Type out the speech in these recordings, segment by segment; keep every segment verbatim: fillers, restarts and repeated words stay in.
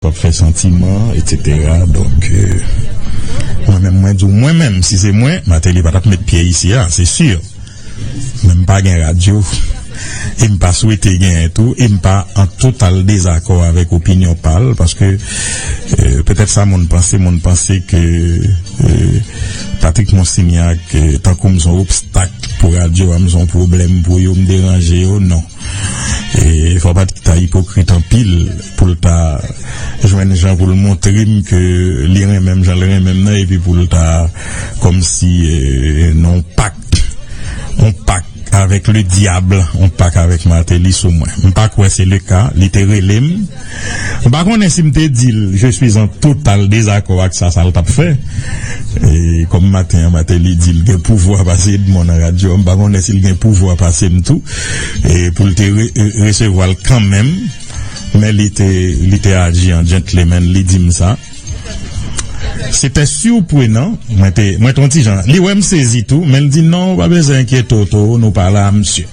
w ap fè santiman, etsetera. Donk, euh, mwen menm, mwen di w, mwen menm, si se mwen, Martelly pa t ap met pye isi a, se si. Men m pa gen radyo, e m pa swete genyen tou, e m pa an total dezakò avèk opinyon pa l, paske, euh, petèt sa moun panse, moun panse ke, euh, Patrick Monsignac, euh, tankou m se yon obstak pou radyo a, m se yon pwoblèm pou yo, m deranje yo, non. E fò Patrick ta ipokrit anpil pou l ta jwenn jan pou l montre m ke li renmen m jan l renmen m nan, epi pou l ta kòmsi, euh, nan yon pak, yon pak avèk le diable, yon pak avèk Martelly sou mwen. M pa kwè se le ka, li te rele m. M pa konnen si m te di l, je suis en total désaccord ak sa, sa l t ap fè. E kòm maten an, Martelly di l gen pouvwa pase Edmond nan radyo, m pa konnen si l gen pouvwa pase m tou. E pou l te re-, resevwa l kanmenm, men li te, li te aji an gentleman, li di m sa. Se te siprenan, mwen te, mwen te yon ti jan. Li wè m sezi tou, men l di, "Non, ou pa bezwen enkyete w, Toro, nou pa la, msye."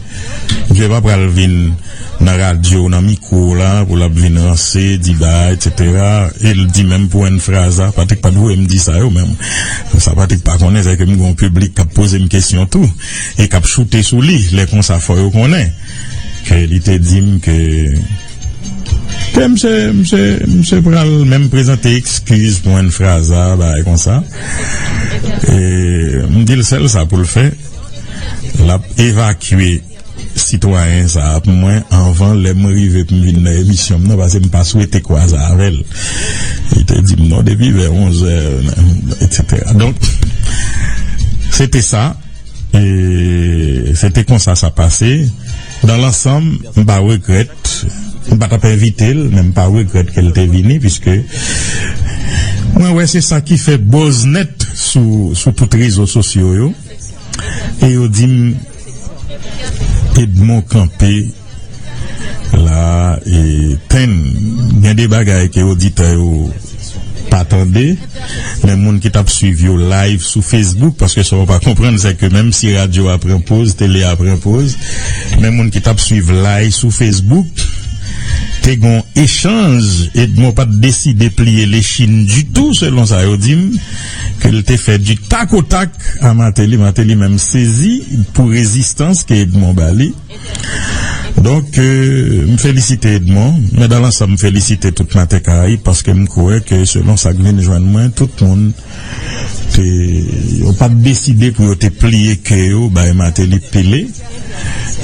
Msye pa pral vin nan radyo, nan mikwo la, pou l ap vin ranse, di bagay, etsetera. E l di menm pou N Fraza, Patrick pa t voye m di sa yo, men sa Patrick pa konnen, se ke m gen yon piblik k ap poze m kesyon tou, e k ap choute sou li. Lè konsa, fò yo konnen ke li te di m ke Ke msye, msye, msye pral menm prezante eskiz pou N Fraza, bagay konsa. E m di l sèl sa pou l fè. L ap evakye sitwayen sa a pou mwen anvan lè m rive pou m vin nan emisyon m nan, paske m pa swete kwaze avè l. Li te di m non depi vè onz è, etsetera. Donk, se te sa. E se te konsa sa pase. Dans l'ensemble, m pa regrèt. M pa t ap envite l, men m pa regrèt ke l te vini, piske mwen wè se sa ki fè buzz nèt sou, sou tout rezo sosyo yo. E yo di m, Edmond kanpe la, e, tann, gen de bagay ke oditè yo pa tande, men moun ki t ap swiv yo live sou Facebook, paske sa w pa konprann, se ke menm si radyo a pran poz, tele a pran poz, men moun ki t ap swiv live sou Facebook, te gon echanj, Edmond pa t deside pliye lechine ditou, selon sa yo di m, ke l te fè du tac au tac a Martelly. Martelly menm sezi pou rezistans ke Edmond ba li. Donk, euh, m felisite Edmond, men dans l'ensemble, m felisite tout Maten Karayib, paske m kwè ke selon sa k vin jwenn mwen, tout moun te, yo pa t deside pou yo te pliye ke yo bay Martelly pile.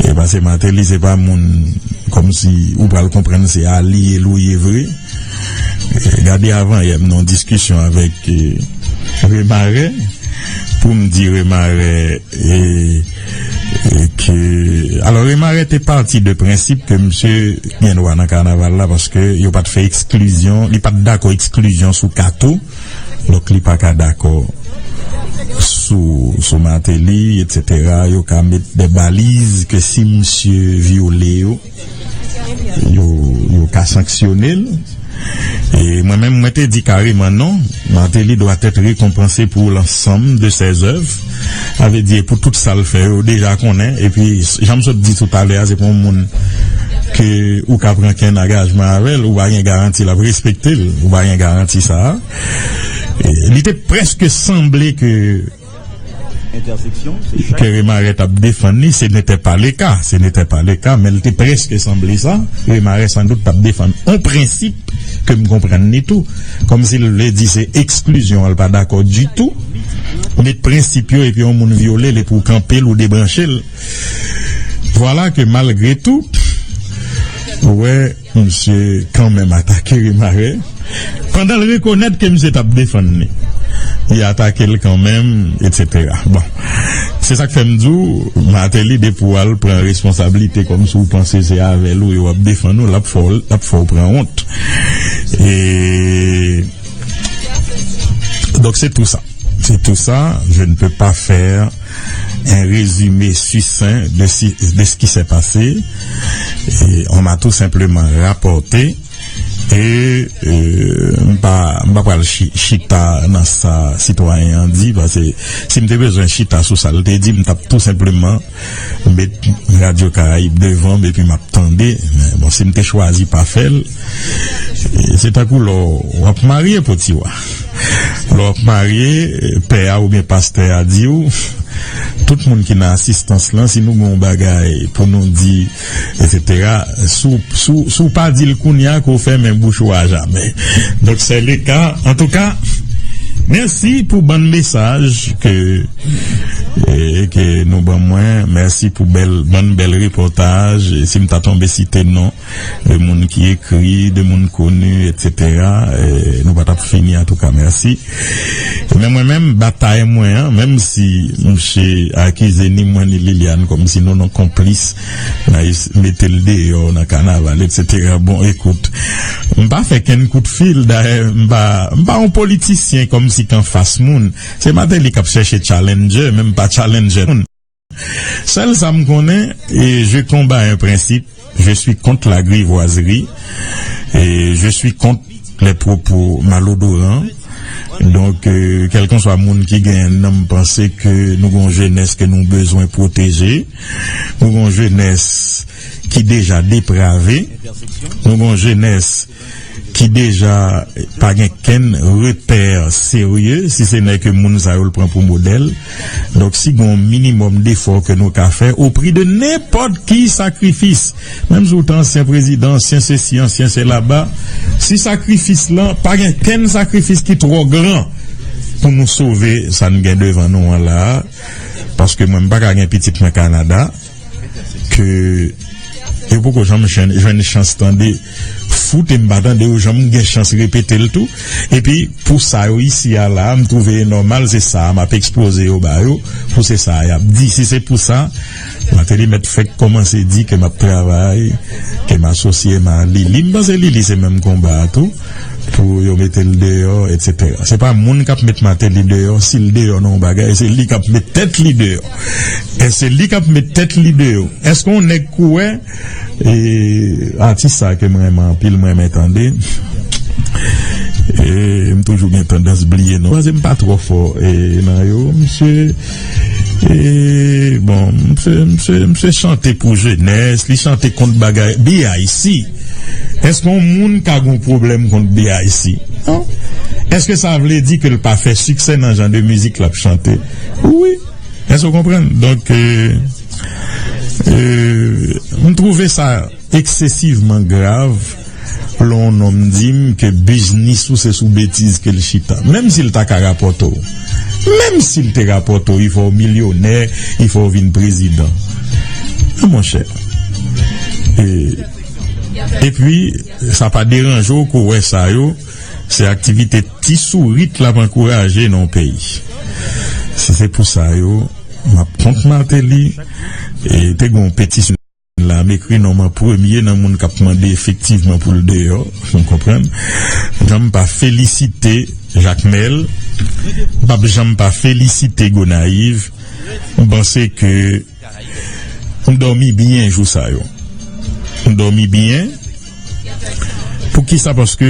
E paske Martelly se pa moun kòmsi ou pral konprann se alye l ou ye vre. E gade avan yè m nan yon diskisyon avèk, e, Remare, pou m di Remare, e, e ke, alò, Remare te pati de prensip ke msye gen dwa nan kanaval la, paske yo pa t fè eksklizyon, li pa t dakò eksklizyon sou Kato, donk li pa ka dakò sou, sou Martelly, etsetera. Yo ka met de baliz ke si msye vyole yo, yo, yo ka sanksyone l. E mwen menm, mwen te di kareman non, Martelly doit être récompensé pour l'ensemble de ses œuvres. Sa vle di, pou tout sa l fè, yo deja konnen. Epi, jan m sot di toutalè a, se pa yon moun ke ou ka pran kenn angajman avè l, ou pa gen garanti l ap respekte l, ou pa gen garanti sa a. E, li te prèske sanble ke ke Remare t ap defann li, ce n'était pas le cas, ce n'était pas le cas, men l te prèske sanble sa. Remare sandout t ap defann yon prensip ke m konprann li tou. Kòmsi l vle di se eksklizyon an, l pa dakò ditou. Met prensip yo, epi yon moun vyole l, epi w kanpe l, ou debranche l. Vwala ke malgre tou, ou wè, misye kanmenm atake Remare. Pandan l rekonèt ke misye t ap defann li, li atake l kanmenm, etsetera. Bon, se sa k fè m di w, Martelly, depi w al pran responsablite kòmsi w panse se avè l ou yo ap defann ou, l ap fè w, l ap fè w pran wont. E, donk, se tou sa. C'est tout ça. Je ne peux pas faire un résumé succinct de, si- de ce qui s'est passé. Et on m'a tout simplement rapporté. E, euh, m p pa, m pa pral chi-, chita nan sa sitwayen an di, paske si m te bezwen chita sou sa l te di, m t ap tou senpleman met Radyo Karayib devan m epi m ap tande. Men bon, si m te chwazi pa fè l, e, se tankou lè w ap marye, Potiwa. Lè w ap marye, pè a oubyen pastè a di w, tout moun ki nan asistans lan, si nou gen yon bagay pou nou di, etsetera, si w, si w, si w pa di l kounye a, ke w fèmen bouch ou a jamè. Donk, c'est le cas. Antouka, mèsi pou bann mesaj ke, e, ke nou ban mwen. Mèsi pou bèl, bann bèl repòtaj. E si m ta tonbe site non, de moun ki ekri, de moun koni, etsetera, e, nou pa t ap fini, antouka, mèsi. Men mwen menm, batay mwen an, menm si misye akize ni mwen ni Liliane kòmsi nou, nou konplis nan es-, mete l deyò nan kanaval, etsetera. Bon, ekout, m pa fè kenn kout fil, dayè, m pa, m pa yon politisyen kòmsi k anfas moun. Se Martelly k ap chèche challenger, men m pa challenger moun. Sèl sa m konnen, e, je combats un principe, je suis contre la grivoiserie, e je suis contre les propos malodorants. Donk, e, kèlkanswa moun ki genyen nan, m panse ke nou gon jenès ke nou bezwen pwoteje. Nou gon jenès ki deja deprave. Nou gon jenès ki deja pa gen kenn repè serye, si se nè ke moun sa yo l pran pou modèl. Donk, si gen yon minimòm defò ke nou ka fè, o pri de nenpòt ki sakrifis, menm si w te ansyen prezidan, ansyen sesi, ansyen sela, si sakrifis lan, pa gen kenn sakrifis ki twò gran pou nou sove sa n gen devan nou an la a, paske mwen, m pa ka gen pitit mwen Kanada, ke yo poko janm jwenn, jwenn chans tande fout, e m pa tande yo janm gen chans repete l tou. Epi, pou sa yo isi a la, m twouve e nòmal, se sa a m ap ekspoze yo ba yo, pou se sa a y ap di. Si se pou sa, Martelly mèt fèk kòmanse di ke m ap travay, ke m asosye m a Lili. M panse Lili se menm konba a tou, pou yo mete l deyò, etsetera. Se pa moun k ap met Martelly deyò, si l deyò nan yon bagay, se li k ap met tèt li deyò. E se li k ap met tèt li deyò. Èske yon nèg kouwè, e, atis sa ke m renmen anpil, m renmen tande. E, m toujou gen tandans bliye non. Paske m pa twò fò, e, nan yo, misye, e, bon, misye, misye, misye chante pou jenès, li chante kont bagay, B I C. Èske yon moun ka gon pwoblèm kont B I C? Non. Èske sa vle di ke l pa fè siksè nan jan de mizik l ap chante? Wi. Èske w konprann? Donk, e, e, m twouve sa eksesivman grav lè yon nonm di m ke biznis ou se sou betiz ke l chita. Menm si l ta ka rapòte w. Menm si l te rapòte w, il fò w milyonè, il fò w vin prezidan. Non, monchè. E, epi, sa pa deranje w ke w wè sa yo, se aktivite ti sourit l ap ankouraje nan yon peyi. Si se pou sa yo, m ap kont Martelly, e te gen yon petisyon la, m ekri non m an premye nan moun k ap mande efektivman pou l deyò, w konprann? Janm pa felisite Jakmèl, m p ap janm pa felisite Gonayiv. M panse ke m dòmi byen jou sa yo. M dòmi byen. Poukisa? Paske,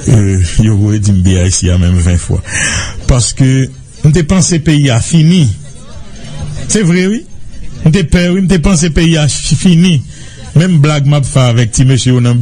e, yo voye di m B I C a menm ven fwa. Paske m te panse peyi a fini. Se vre, wi. M te pè, wi. M te panse peyi a fi-, fini. Menm blag m ap fè avèk ti mesye yo nan